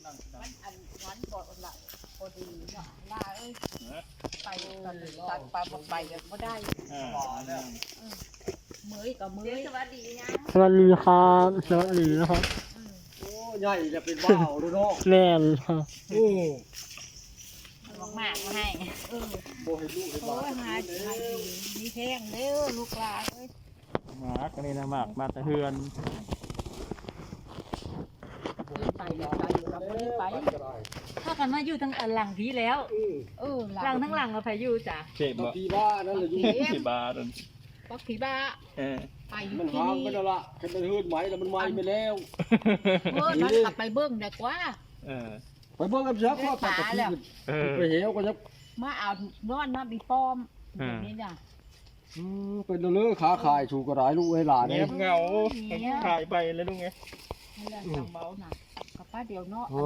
ມັນອັນນັ້ນກໍລະ ພໍດີເນາະ ລາເອີຍ ໄປກັນ ຕັດໄປບໍ່ໄປກໍບໍ່ໄດ້ ເອີ ເອີ ເມື່ອຍກໍເມື່ອຍ ສະຫວັດດີນະ ສະຫວັດດີຄັບ ສະຫວັດດີນະຄັບ ອືມ ໂອ້ ໃຫຍ່ແລ້ວເປັນບ່າວແລ້ວເນາະ ແມ່ນຄັບ ໂອ້ ໝາກມາໃຫ້ ເອີ ບໍ່ເຫັນລູກເຫັນຫຼານ ໂອ້ຍ ຫາ ຫາຢູ່ດີມີແຮງເດີລູກຫຼານເອີຍ. ໝາກອັນນີ້ນະ ໝາກມາແຕ່ເຮືອນ ໄປແລ້ວ ໄປແລ້ວ ບໍ່ໄດ້ໄປ ພາກັນມາຢູ່ທາງຫຼັງພີ້ແລ້ວ ເອີ ເອີ ຫຼັງທາງຫຼັງວ່າໃຜຢູ່ຈ້ະ ເຂມບໍ່ ຜີບ້ານັ້ນແຫຼະຢູ່ ຜີບ້ານັ້ນ ບັກຜີບ້າ ເອີ ໄປຢູ່ ມັນຫາງໄປແລ້ວລະ ຄັນເປັນເຮືອນໃໝ່ລະມັນໃໝ່ໄປແລ້ວ ເອີ ມັນກະໄປເບິ່ງໄດ້ກວ່າ ເອີ ໄປເບິ່ງກັນຊະ ໄປປາແລ້ວ ເອີ ໄປແຫວກໍຈະ ມາເອົານອນນຳອີປອມ ເອີ ແບບນີ້ນະ ອືມ ເປັນເລີຍ ຂາຂາຍ ສູກະດາຍ ລູກເອີຍຫຼານເອີຍ ເຫງົາ ຂາຍໄປແລ້ວລຸງເອີຍ ນັ້ນແຫຼະ ອືມ ຈຳເວົ້ານະ ກະປ້າດຽວເນາະ ໂອ້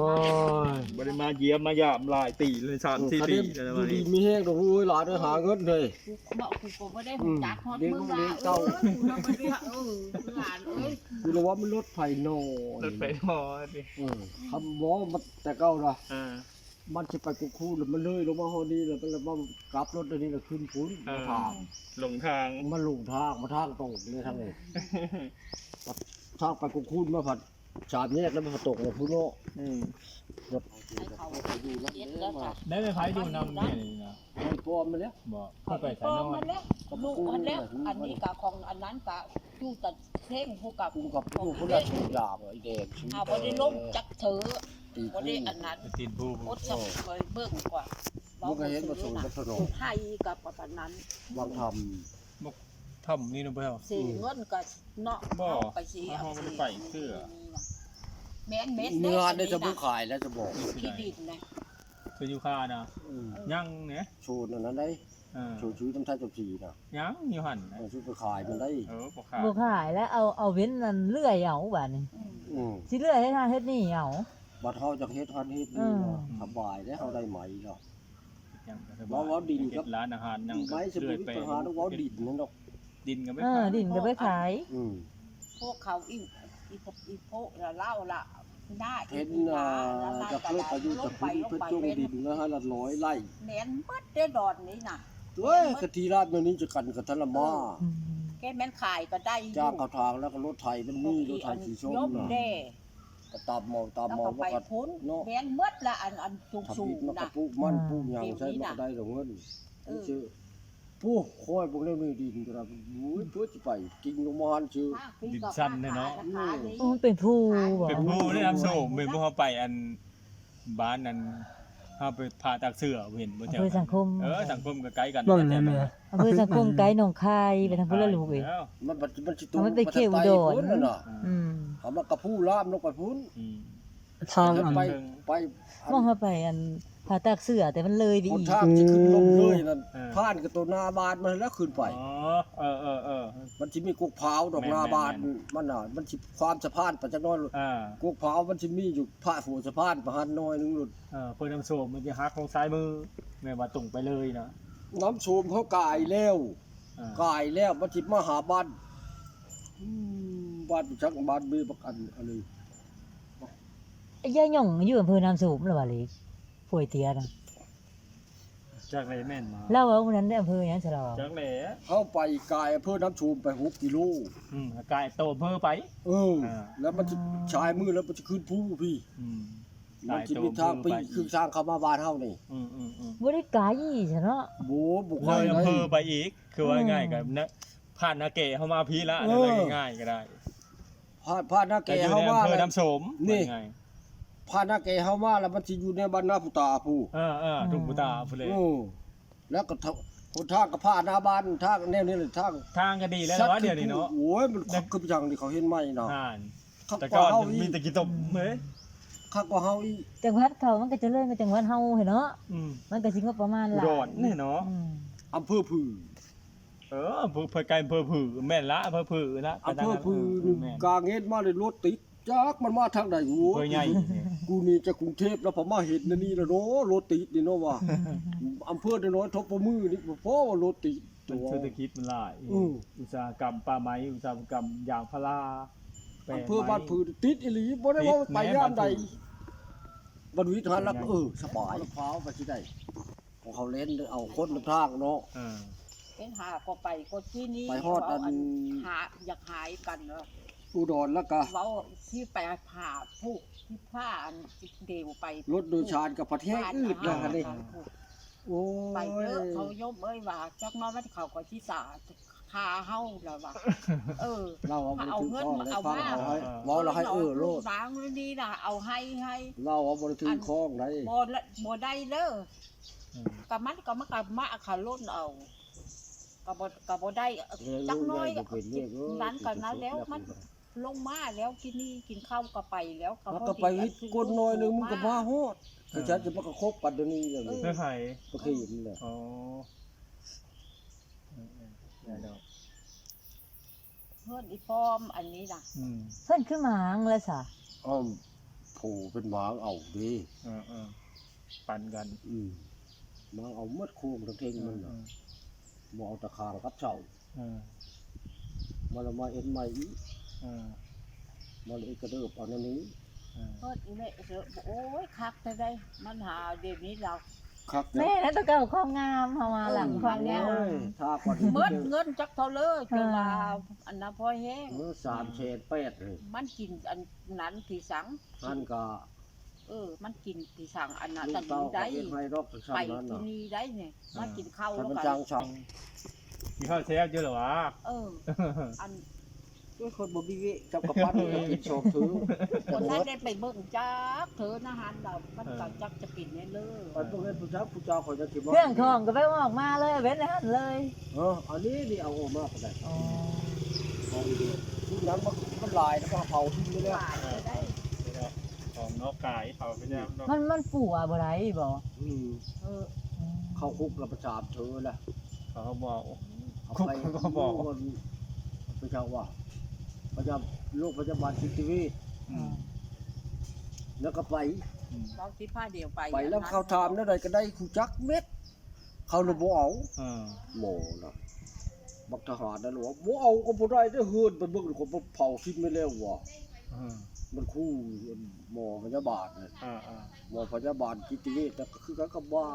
ຍ ບໍ່ໄດ້ມາຢ້ຽມມາຢາມຫຼາຍປີເລີຍ ສາມສີ່ປີແລ້ວ ຢູ່ດີມີແຮງດອກ ລູກເອີຍຫຼານເອີຍ ຫາເງິນເລີຍ ເນາະ ກູກໍບໍ່ໄດ້ຮູ້ຈັກຮອດມຶງລະ ເອີ ກູລະບໍ່ໄດ້ ເອີ ຫຼານເອີຍ ກູລະວ່າມັນລົດໄຟນອນ ລົດໄຟນອນ ເອີ ຄຳບໍ່ ແຕ່ເກົ່າລະ ເອີ ມັນຊິໄປກຸກຄູດ ແລ້ວມັນເລີຍລົງມາຮອດນີ້ ແລ້ວມັນລະມາກັບລົດອັນນີ້ລະຂຶ້ນພຸ້ນ ເອີ ມາທາງ ຫຼົງທາງ ມັນຫຼົງທາງ ມາທາງຕົງເລີຍທາງນີ້ ທາງໄປກຸກຄູດມາພັດສາມແຍກ ແລ້ວມັນພັດຕົກມາພຸ້ນເນາະ ອືມ ລົດ ໄດ້ໄປໃຜຢູ່ນຳແດ່ນີ້ນະ ໄອ້ປ້ອມມັນແຫຼະ ບໍ່ ເຂົາໄປໃສນອນ ລູກຫັ້ນແຫຼະ ອັນນີ້ກະຂອງອັນນັ້ນກະຢູ່ຕະເທັງຜູ້ກັບ ຜູ້ກັບຜູ້ພຸ້ນລະ ຢາກໄອ້ແດງ ເຮົາບໍ່ໄດ້ລົງຈັກເທື່ອ ຕີນພູ ບໍ່ໄດ້ອັນນັ້ນ ຕີນພູ ອົດສະເບິ່ງກວ່າ ມັນກໍເຫັນບໍ່ສົມກັບຖະໜົນ ໄທກັບອັນນັ້ນ ວັງທຳ ທຳນີ້ນະບໍ່ ເສຍເງິນກໍເນາະ ບໍ່ ເຮົາໄປເສຍ ເຮົາບໍ່ໄດ້ໄປເທື່ອ ແມ່ນເມັດ ເມືອໄດ້ຈະບໍ່ຂາຍແລ້ວຈະບອກ ທີ່ດິນນະ ເສຍຢູ່ຄ່ານະ ອືມ ຍັງເນ ໂຊນອັນນັ້ນໄດ ເອີ ໂຊນຊື້ນຳໄທເຈົ້າຈີນະ ຍັງຢູ່ຫັ້ນນະ ເອີ ຊື້ໄປຂາຍມັນໄດ ເອີ ບໍ່ຂາຍ ບໍ່ຂາຍແລ້ວ ເອົາ ເອົາເວັ້ນນັ້ນເລື່ອຍເອົາບາດນີ້ ອືມ ຊິເລື່ອຍເຮັດຫັ້ນເຮັດນີ້ເອົາ ບັດເຮົາຢາກເຮັດຫັ້ນເຮັດນີ້ເນາະ ເອີ ສະບາຍເດ້ ເຮົາໄດ້ໄໝເນາະ ເວົ້າ ເວົ້າດິນກັບ ເຮັດຮ້ານອາຫານຫຍັງ ໄໝຊິບໍ່ມີປັນຫາດອກ ເວົ້າດິນນັ້ນດອກ ດິນກໍໄປ ເອີ ຂາຍ ດິນກໍໄປຂາຍ ອືມ ພວກເຂົາອີກ ອີພວກ ອີພວກລາວລະ ເຫັນ ຈັກເລີຍໄປຢູ່ຕະພຸ້ນ ເພິ່ນຈົ່ງດິນລະຫ້າຮ້ອຍໄລ່ ແມ່ນເບິດເດ້ດອນນີ້ນະ ໂອ້ຍ ກະທີ່ລາດແນວນີ້ຈະກັນກະທັນລະມາ ອືມ ແກແມ່ນຂາຍກໍໄດ້ຢູ່ ຈ້າງເຂົ້າທາງ ແລ້ວກໍລົດໄຖມັນມີ ລົດໄຖສີສົ້ມນະ ກະຕາມເໝົາ ຕາມເໝົາ ແລ້ວກໍໄປພຸ້ນ ເນາະ ແມ່ນເບິດລະ ອັນ ອັນສູງໆນະ ປູກມັນ ອືມ ປູກຫຍັງໃສ່ມັນກໍໄດ້ດອກເງິນ ເອີ ປູ ຂ້ອຍເບິ່ງແລ້ວນີ້ດິນກໍໄດ້ ໂອ້ຍ ຕົວຊິໄປກິງລົງມາຫັ້ນຊື່ ດິນຊັນແທ້ເນາະ ອືມ ໂອ້ ເປັນພູບໍ່ ເປັນພູເດ້ ນ້ຳໂຊມ ແມ່ນບໍ່ ເຮົາໄປອັນ ບ້ານນັ້ນ ເຮົາໄປຜາຕາກເສືອ ເຫັນບໍ່ ແຖວນັ້ນ ອຳເພີສັງຄົມ ເອີ ສັງຄົມກໍໃກ້ກັນ ເບິ່ງແລ້ວແມ່ ອຳເພີສັງຄົມໃກ້ໜອງຄາຍ ໄປທາງພຸ້ນລະລູກເອີຍ ມັນ ມັນຊິຕົງ ມັນເປັນເຂດອຸດອນ ອືມ ເຮົາມັນກະພູລາມລົງໄປພຸ້ນ ອືມ ທາງອັນ ໄປ ໄປ ໝ່ອງເຮົາໄປອັນຜາຕາກເສືອ ແຕ່ມັນເລີຍໄປອີກ ຫົນທາງຊິຂຶ້ນລົງເລີຍນັ້ນ ເອີ ຜ່ານກັບໂຕໜ້າບ້ານມັນແລ້ວຂຶ້ນໄປ ອໍ ເອີໆໆ ມັນຊິມີກົກພ້າວດອກ ແມ່ນໆໆ ໜ້າບ້ານມັນນະ ມັນຊິຂ້າມສະພານໄປຈັກໜ້ອຍ ເອີ ກົກພ້າວມັນຊິມີຢູ່ພາກຫົວສະພານປະມານໜ້ອຍໜຶ່ງໂລດ ເອີ ເພິ່ນນ້ຳໂຊມມັນຊິຫັກລົງຊ້າຍມື ແມ່ນວ່າຕົງໄປເລີຍນະ ນ້ຳໂຊມເຮົາກາຍແລ້ວ ເອີ ກາຍແລ້ວມັນຊິມາຫາບ້ານ ອືມ ບ້ານຈັກ ບ້ານເບບັກອັນ ອັນນີ້ ຍາຍຫຍ້ອງຢູ່ອຳເພີນ້ຳໂຊມລະວ່າເລີຍ ພວຍເຕຍນະ ຈັກແຫຼະແມ່ນບໍ່ ລາວເວົ້າມື້ນັ້ນເດ້ ອຳເພີຫຍັງຊະລາວ ຈັກແຫຼະ ເຮົາໄປກາຍອຳເພີນ້ຳໂຊມໄປຫົກກິໂລ ອືມ ກາຍໂຕອຳເພີໄປ ເອີ ເອີ ແລ້ວມັນຊິ ອືມ ຊາຍມືແລ້ວມັນຊິຂຶ້ນພູພີ້ ອືມ ມັນຊິມີທາງປີ ຄືທາງເຂົ້າມາບ້ານເຮົານີ້ ອືມໆໆ ບໍ່ໄດ້ໄກຊະເນາະ ບໍ່ ບໍ່ໄກ ເລີຍອຳເພີໄປອີກ ຄືວ່າງ່າຍກໍ ອືມ ນະ ຜ່ານນາແກເຮົາມາພີ້ລະ ເອີ ງ່າຍໆກໍໄດ້ ຜ່ານ ຜ່ານນາແກເຮົາມາ ກໍຢູ່ໃນອຳເພີນ້ຳໂຊມ ນີ້ ວ່າງ່າຍ ຜ່ານນາແກເຮົາມາແລ້ວມັນຊິຢູ່ໃນບ້ານນາຜູ້ຕາພຸ້ນ ເອີໆ ທົ່ງຜູ້ຕາພຸ້ນແຫຼະ ເອີ ແລ້ວກໍ ຫົນທາງກໍຜ່ານໜ້າບ້ານ ທາງແນວນີ້ແຫຼະ ທາງ ທາງກໍດີແລ້ວ ດຽວນີ້ເນາະ ໂອ້ຍ ມັນຄັກຄືຫຍັງນີ້ ເຂົາເຮັດໃໝ່ນະ ແຕ່ເກົ່າມີແຕ່ຂີ້ຕົມເອີຍ ຄັກກວ່າເຮົາອີກ ຈັງຫວັດເຂົາມັນກໍຈະເລີນກວ່າຈັງຫວັດເຮົາຫັ້ນເນາະ ອືມ ມັນກໍຊິງົບປະມານຫຼາຍ ອຸດອນນີ້ເນາະ ອືມ ອຳເພີຜື ເອີ ອຳເພີ ໃກ້ອຳເພີຜື ແມ່ນລະ ອຳເພີຜືລະ ອຳເພີຜື ແມ່ນ ກາງເຫດມາເລີຍ ລົດຕິດ ຈັກມັນມາທາງໃດ ໂອ້ຍ ໃຫຍ່ ກູນີ້ຈາກກຸງເທບແລ້ວ ພໍມາເຫັນອັນນີ້ລະເນາະ ລົດຕິດນີ້ເນາະວ່າ ອຳເພີນ້ອຍໆ ທົບປະມືນີ້ ພໍວ່າລົດຕິດ ມັນເສດຖະກິດມັນຫຼາຍ ອືມ ອຸດສາຫະກຳປ່າໄມ້ ອຸດສາຫະກຳຢາງພາລາ ອຳເພີບ້ານຜື ຕິດອີ່ຫຼີ ບໍ່ໄດ້ເວົ້າໄປຍາມໃດ ບັດວິດຫັ້ນລະ ເອີ ສະບາຍ ພາວໄປຊິໄດ້ ຂອງເຂົາເຫຼັ້ນເອົາຄົນນຳທາງເນາະ ເອີ ເຫັນຫາກໍໄປກໍທີ່ນີ້ ໄປຮອດອັນ ຫາ ຢາກຫາຍກັນເນາະ ອຸດອນລະກະ ເວົ້າຊິໄປຫາຜູ້ທີ່ພາອັນເດວໄປ ລົດໂດຍສານກັບປະເທດອື່ນນະຫັ້ນເດ້ ໂອ້ຍ ໄປເດີເຂົາໂຍມເອີຍວ່າ ຈັກໜ້ອຍມັນເຂົາກໍຊິສາ ຄາເຮົາລະວ່າ ເອີ ລາວວ່າບໍ່ໄດ້ຖືກຕ້ອງ ເອົາເງິນມາ ເອົາມາ ເວົ້າລະໃຫ້ເອີໂລດ ບາງນີ້ນະ ເອົາໃຫ້ ໃຫ້ ລາວວ່າບໍ່ໄດ້ຖືກຕ້ອງໃດ ບໍ່ ບໍ່ໄດ້ເດີ ອືມ ກະມັນກະມາ ກະມາ ກະລົນເອົາ ກະບໍ່ ກະບໍ່ໄດ້ ຈັກໜ້ອຍ ນັ້ນກະນັ້ນແລ້ວ ມັນລົງມາແລ້ວ ກິນນີ້ກິນເຂົ້າກະໄປແລ້ວ ກະພໍດີ ມັນກະໄປວິດກົນໜ້ອຍໜຶ່ງ ມັນກະມາຮອດ ເອີ ຄືຈະ ຈະມາກະຄົບກັນດຽວນີ້ແລ້ວ ເອີ ໄປໃຜ ປະເຂມແຫຼະ ອໍ ເອີ ເອີ ໄດ້ດອກ ເຮືອນອີປອມອັນນີ້ນະ ອືມ ເພິ່ນຄືໝາງລະສະ ອ້າວ ໂຜເປັນໝາງເອົາເດ້ ເອີ ເອີ ປັນກັນ ອືມ ໝາງເອົາໝົດໂຄງທັງເທິງມັນນະ ເອີ ເອີ ບໍ່ເອົາຕະຄາງກັບເສົາ ເອີ ມັນລະມາເອັນໃໝ່ອີກ ເອີ ມັນເອັນກະເດີບເອົາແນວນີ້ ເອີ ເພິ່ນອີແມ່ເດີ ໂອ້ຍ ຄັກແທ້ໃດ ມັນຫາດຽວນີ້ລາວ ຄັກ ແມ່ນແລ້ວ ແຕ່ເກົ່າຄວາມງາມເຮົາວ່າ ເອີ ຫຼັງຄວາມງາມ ໂອ້ຍ ຖ້າກວ່ານີ້ ໝົດເງິນຈັກເທົ່າເລີ ເອີ ຈົນວ່າອັນນະພໍແຮງ ເອີ ສາມແສນແປດເລີຍ ມັນກິນອັນນັ້ນທີ່ສັງ ຫັ້ນກະ ເອີ ມັນກິນທີ່ສັງອັນນັ້ນ ລູກເຕົ້າກໍເຮັດໃຫ້ດອກ ໄປທີ່ນີ້ໄດ້ນີ້ ເອີ ມາກິນເຂົ້າ ແລ້ວກໍ ມັນຈັ່ງສັງ ກິນເຂົ້າແຊບຢູ່ລະຫວາ ເອີ ອັນ ໂອ້ຍ ຄົນບໍ່ມີເວະ ຈັບກະປັ້ນກິນສອງເທື່ອ ບໍ່ທັນໄດ້ໄປເບິ່ງຈັກເທື່ອນະຫັ້ນດອກ ມັນກໍຈັກຈະເປັນແນວເລີ ໄປເບິ່ງໃຫ້ຜູ້ຈັກຜູ້ເຈົ້າເຂົາຈະຊິມາ ເຄື່ອງຂອງກໍໄປອອກມາເລີຍ ເວັ້ນໃນຫັ້ນເລີຍ ເອີ ອັນນີ້ນີ້ເອົາອອກມາກໍໄດ້ ອໍ ຂອງດີ ທຸກຢ່າງມັນ ມັນຫຼາຍແລ້ວກໍເຜົາຖິ້ມໄປແລ້ວ ຂອງນອກກາຍເຂົາໄປແລ້ວເນາະ ມັນ ມັນປົວບໍ່ໄດ້ບໍ່ ອືມ ເອີ ເຂົ້າຄຸກລະປະຈຳເທື່ອລະ ເຂົາບອກ ເອົາໄປ ເຂົາບອກ ໄປຈັກວ່າ ພະຍາ ໂລງພະຍາບານຈິດເວດ ອືມ ແລ້ວກໍໄປ ອືມ ເວົ້າຊິພາດຽວໄປ ໄປແລ້ວເຂົາຖາມແນວໃດກໍໄດ້ ຮູ້ຈັກເໝິດ ເຂົາລະບໍ່ເອົາ ເອີ ໝໍນະ ບັກທະຫານນັ້ນວ່າ ບໍ່ເອົາກໍບໍ່ໄດ້ເດີ ເຮືອນໄປເບິ່ງ ເຂົາເຜົາຖິ້ມໄປແລ້ວວ່າ ເອີ ມັນຂູ່ໝໍພະຍາບານນັ້ນ ເອີໆ ໝໍພະຍາບານຈິດເວດ ແຕ່ກໍຄືກັນກັບໝາ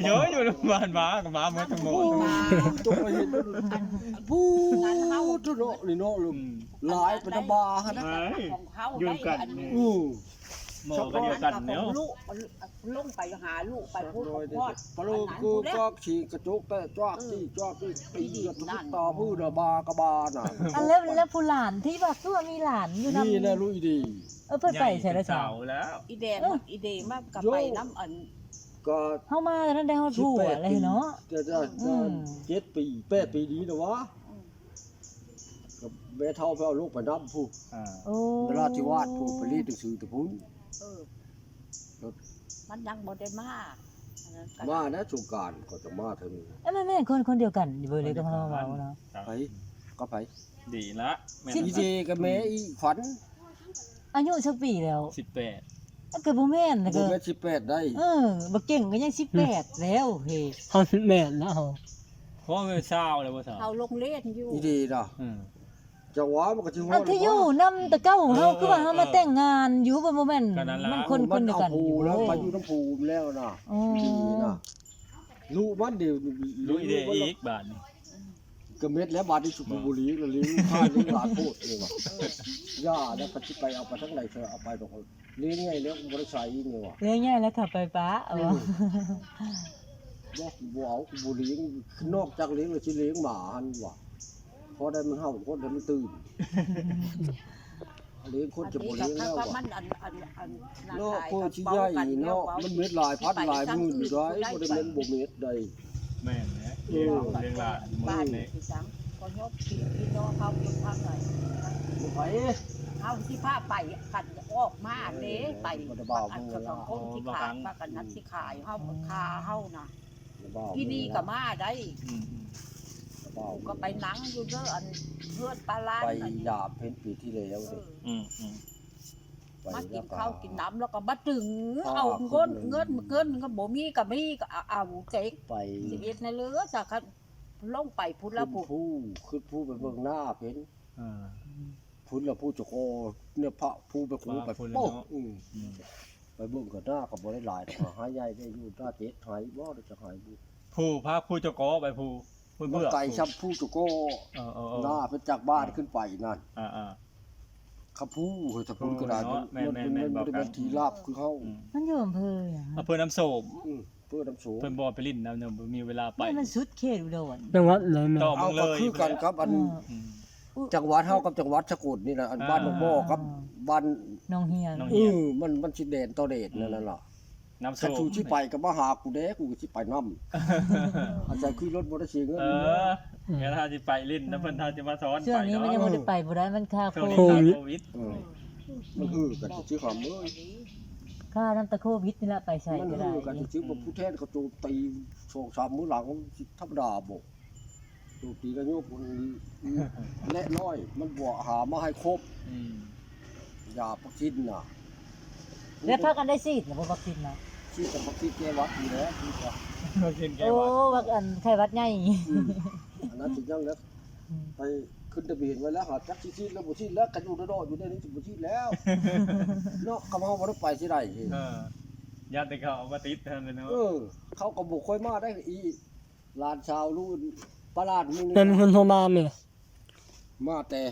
ເຍອະຢູ່ໂຮງບານໝາ ກໍໝາໝົດທັງໝົດ ໂອ້ຍ ຕົກໄປເຫັນ ຜູ້ນັ້ນເຮົາ ເນາະ ນີ້ເນາະ ອືມ ຫຼາຍປານໝາຫັ້ນນະ ຂອງເຮົາ ຢູ່ນຳກັນ ອືມ ໝໍກໍດຽວກັນແລ້ວ ລະລົງໄປຫາລູກໄປພຸ້ນ ປະໂລກກູກອກ ຂີ້ກະຈົກແຕກຈອກ ເອີ ຂີ້ຈອກ ຕີກັນທຸກຕໍ່ພື້ນ ບາກະບານະ ອັນແລ້ວ ແລ້ວຜູ້ຫຼານທີ່ວ່າຄືວ່າມີຫຼານຢູ່ນຳ ນີ້ແຫຼະລຸຍດີ ເອີ ເພິ່ນໄປໃສລະຊະ ອີແດງ ເອີ ອີເດງມັນກໍໄປນຳອັນ ກໍເຮົາມານັ້ນໄດ້ຮອດຜົວແລ້ວເນາະ ອືມ ເຈັດປີ ແປດປີດີແລ້ວຫວາ ອືມ ກໍແມ່ເຖົ້າໄປເອົາລູກໄປນຳພຸ້ນ ອ່າ ໂອ້ ນະຣາທິວາດພຸ້ນ ໄປລີ້ໜັງສືແຕ່ພຸ້ນ ເອີ ມັນຍັງບໍ່ໄດ້ມາ ມາແລ້ວສົງການກໍຈະມາເທື່ອໜຶ່ງ ເອີ ແມ່ນໆ ຄົນ ຄົນດຽວກັນຢູ່ເລີຍກັບເຮົາເວົ້າເນາະ ໃຜ ກັບໃຜ ດີລະ ແມ່ນ ອີເດກັບແມ່ອີຂວັນ ອາຍຸຈັກປີແລ້ວ ສິບແປດ ມັນກໍບໍ່ແມ່ນ ບໍ່ແມ່ນສິບແປດໄດ໋ ເອີ ບັກເກັ່ງກໍຍັງສິບແປດແລ້ວເຮ ເຮົາສິບແປດແລ້ວ ເຮົາແມ່ນຊາວແລ້ວບໍ່ຊາວ ເຮົາລົງເລນຢູ່ ອີເດນະ ອືມ ຈັງຫວະມັນກໍຊິຮອດ ອັນທີ່ຢູ່ນຳແຕ່ເກົ່າເຮົາ ເອີ ຄືວ່າເຮົາມາແຕ່ງງານຢູ່ ເອີ ບໍ່ແມ່ນ ກໍນັ້ນລະ ມັນຄົນ ມັນຄົນດຽວກັນຢູ່ ໄປຢູ່ນຳຜູ້ແລ້ວນະ ອໍ ດີນະ ລູກມັນເດ ລູກອີເດອີກບາດນີ້ ກະເມັດແລ້ວບາດນີ້ ສຸກູບູລີກ ແລ້ວລ້ຽງຂ້າລ້ຽງຫຼານໂພດເອງວ່າ ເອີ ຢ່າແລ້ວ ກໍຊິໄປເອົາໄປທາງໃດເທື່ອ ເອົາໄປດອກ ລ້ຽງໃຫຍ່ແລ້ວບໍ່ໄດ້ໃຊ້ອີກນີ້ວ່າ ລ້ຽງໃຫຍ່ແລ້ວເຂົ້າໄປປະ ເອີ ເອົາ ບໍ່ ບໍ່ເອົາ ບໍ່ລ້ຽງ ນອກຈາກລ້ຽງແລ້ວຊິລ້ຽງໝາຫັ້ນວ່າ ພໍໄດ້ມັນເຫົ່າ ຄົນໃຫ້ມັນຕື່ນ ອັນນີ້ຄົນຈະບໍ່ລ້ຽງແລ້ວຫວາ ມັນອັນ ອັນ ອັນ ເນາະ ເພື່ອຊິໃຫຍ່ເນາະ ມັນເມັດຫຼາຍພັນຫຼາຍໝື່ນຢູ່ໄດ໋ ບໍ່ໄດ້ແມ່ນບໍ່ເມັດໃດ໋ ແມ່ນແຫຼະ ເອີ ລ້ຽງຫຼານໝື່ນນີ້ ຄືຫຍັງ ກໍຍົກທີ່ ທີ່ນ້ອງເຮົາຢູ່ທາງໃດ ບໍ່ໄປ ເຮົາຊິພາໄປກັນອອກມາເດ້ ໄປ ບັດອັນສອງຄົນທີ່ຂາຍ ບັກອັນນັ້ນຊິຂາຍເຮົາ ຄາເຮົານະ ອີນີ້ກໍມາໄດ້ ອືມ ກໍໄປນັ່ງຢູ່ເດີ ອັນເຮືອນປາລານ ໄປ ອັນ ຢາມເພັນປີທີ່ແລ້ວເດ້ ເອີ ອືມໆ ມາກິນເຂົ້າກິນນ້ຳ ແລ້ວກໍມາດຶງເອົາເງິນ ເງິນ ເງິນກໍບໍ່ມີ ກໍມີກໍເອົາເກັບໄປ ຊິເຮັດແນວເລີ ສາຄັນລົງໄປພຸ້ນລະ ພຸ້ນ ພຸ້ນ ຂຶ້ນພູໄປເບິ່ງໜ້າເພັນ ອ່າ ພຸ້ນລະ ພູຈະຂໍເນຍ ພະພູໄປຄູໄປ ອືມ ອືມ ໄປເບິ່ງກໍໜ້າກໍບໍ່ໄດ້ຫຼາຍ ຫາໃຫ້ໃຫຍ່ໄດ້ຢູ່ໜ້າເຈັດໄຮ່ບໍ່ ຈະໃຫ້ບຸ ຜູ້ພາຜູ້ເຈົ້າກໍໄປຜູ້ ຜູ້ ມັນ ເບື້ອ ໄກຊ່ຳຜູ້ເຈົ້າກໍ ເອີໆໆ ໜ້າເພິ່ນຈາກບ້ານຂຶ້ນໄປນັ້ນ ອ່າໆ ຄຳຜູ້ເຮີຍ ຖ້າຜູ້ກໍໄດ້ ເນາະ ແມ່ນໆໆ ມັນບໍ່ໄດ້ແມ່ນທີ່ລາບຄືເຮົາ ອືມ ມັນຢູ່ອຳເພີຫຍັງ ອຳເພີນ້ຳໂສມ ອືມ ເພິ່ນນຳໂສ ເພິ່ນບໍ່ໄປຫຼິ້ນນຳ ບໍ່ມີເວລາໄປ ມັນສຸດເຂດອຸດອນ ຈັງຫວັດເລີຍແມ່ນ ຕໍ່ເມືອງເລີຍ ຄືກັນກັບອັນ ອືມ ອືມ ຈັງຫວັດເຮົາກັບຈັງຫວັດສະກົນນີ້ລະ ອັນ ອ່າ ບ້ານໜອງບໍ່ກັບບ້ານໜອງຮຽງ ໜອງຮຽງ ເອີ ມັນ ມັນຊິແດນຕໍ່ແດນ ອືມ ນັ້ນລະ ນຳໂຊ ຄັນສູຊິໄປກໍມາຫາກູແດ່ ກູກໍຊິໄປນຳ ອາໄສຂີ່ລົດບໍ່ໄດ້ເສຍເງິນ ເອີ ແມ່ນ ຖ້າຊິໄປຫຼິ້ນນຳເພິ່ນ ຖ້າຊິມາສອນ ຊ່ວງນີ້ມັນຍັງບໍ່ໄດ້ໄປບໍ່ໄດ້ ມັນຄາໂຄວິດ ໂຄວິດ ເອີ ມັນຄືກັນຊື່ຫຳເອີຍ ຄານຳແຕ່ໂຄວິດນີ້ລະ ໄປໃສກໍໄດ້ ມັນຄືກັນຊື່ ຜູ້ແທນເຂົາໂຈມຕີສອງສາມມື້ຫຼັງ ມັນຊິທຳມະດາບໍ່? ໂຈມຕີນາຍົກ ແລະ ນ້ອຍ ມັນບໍ່ຫາມາໃຫ້ຄົບ ອືມ ຢາວັກຊີນນະ ແລ້ວພາກັນໄດ້ສີດລະບໍ່ ວັກຊີນນະ? ສີດກັບວັກຊີນແກ້ຫວັດນີ້ແຫຼະ ສີດກັບວັກຊີນແກ້ຫວັດ ໂອ້ ວັກອັນໄຂ້ຫວັດໃຫຍ່ ອືມ ອັນນັ້ນຊິຍັງແລ້ວ ອືມ ໄປຂຶ້ນທະບຽນໄວ້ແລ້ວ ຫາຈັກຊິສີດແລ້ວບໍ່ສີດແລ້ວ ກະຢູ່ດອດໆຢູ່ໃນນີ້ຊິບໍ່ສີດແລ້ວ ເນາະ ຄຳເຮົາບໍ່ໄດ້ໄປຊິໄດ້ ເອີ ຢ້ານແຕ່ເຂົາເອົາມາຕິດເທົ່ານັ້ນແຫຼະເນາະ ເອີ ເຂົາກໍບໍ່ຄ່ອຍມາໄດ້ອີກ ຫຼານສາວລູກປາຫຼານມື້ນີ້ ແມ່ນເພິ່ນໂທມາແມ່ ມາແຕ່